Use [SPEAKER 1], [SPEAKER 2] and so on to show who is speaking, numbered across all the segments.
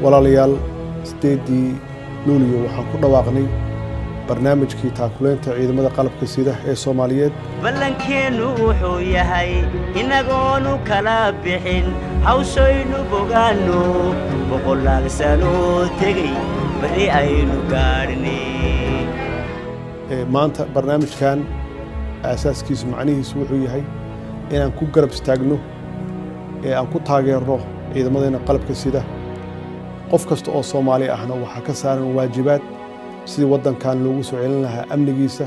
[SPEAKER 1] Walaalayaal, 8-dii Luuliyo waxaan ku dhawaaqnay barnaamijkii taakuleynta ciidamada qalabka sida ee Soomaaliyeed.
[SPEAKER 2] Ballankeennu wuxuu yahay inagoonu kala bixin hawshaynu bogaanno, 100 sanoo tegey barri aynu gaadhnay.
[SPEAKER 1] Maanta barnaamijkan aasaaskiisu, macnihiisu wuxuu yahay inaan ku garab istaagno ee aan ku taageerno ciidamadeena qalabka sida. Qof kasta oo Soomaali ahna waxaa ka saaran waajibaad sidii waddankan loogu soo celin lahaa amnigiisa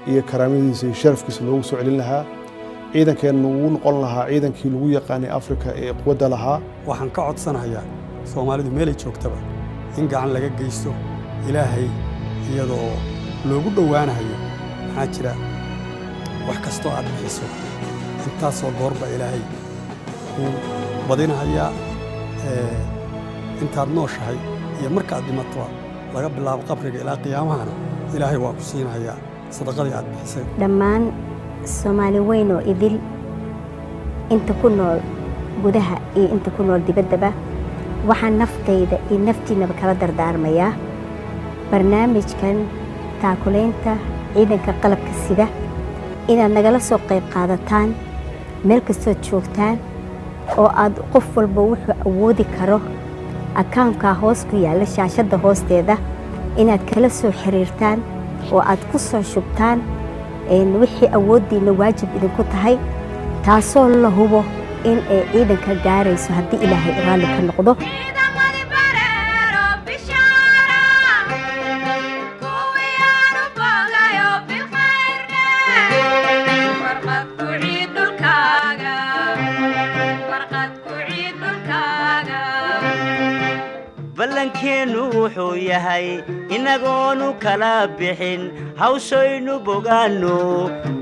[SPEAKER 1] iyo karaamadiisa iyo sharafkiisa loogu soo celin lahaa, ciidankeenna uu noqon lahaa ciidankii lagu yaqaanay Afrika ee quwadda lahaa.
[SPEAKER 3] Waxaan ka codsanayaa Soomaalidu meelay joogtaba in gacan laga geysto Ilaahay iyadoo loogu dhowaanayo. Maxaa jira, wax kastoo aad bixiso intaasoo goorba Ilaahay kuu badinahayaa intaad nooshahay iyo markaad dhimatoba, laga bilaabo qabriga ilaa qiyaamahana Ilaahay waa ku siinahayaa sadaqadii aad bixisay.
[SPEAKER 4] Dhammaan Soomaali weyn oo idil, inta ku nool gudaha iyo inta ku nool dibaddaba, waxaan naftayda iyo naftiinaba kala dardaarmayaa barnaamijkan taakulaynta ciidanka qalabka sida inaad nagala soo qayb qaadataan meel kastood joogtaan, oo aad qof walba wuxuu awoodi karo account-kaa hoos ku yaalla shaashadda hoosteeda inaad kala soo xiriirtaan oo aad ku soo shubtaan wixii awooddiinna waajib idinku tahay, taasoo la hubo in ay ciidanka gaarayso haddii Ilaahay raalli ka noqdo.
[SPEAKER 5] Ciidamadii bareero bishaara, kuwii aanu bogayo bilkhayrne, warqad ku ciid dhulkaaga, warqad ku ciid dhulkaaga.
[SPEAKER 2] Ballankeennu wuxuu yahay inagoonu kala bixin hawshaynu bogaanno,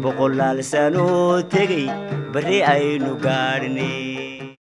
[SPEAKER 2] 100 sanoo tegey barri aynu gaadhnay.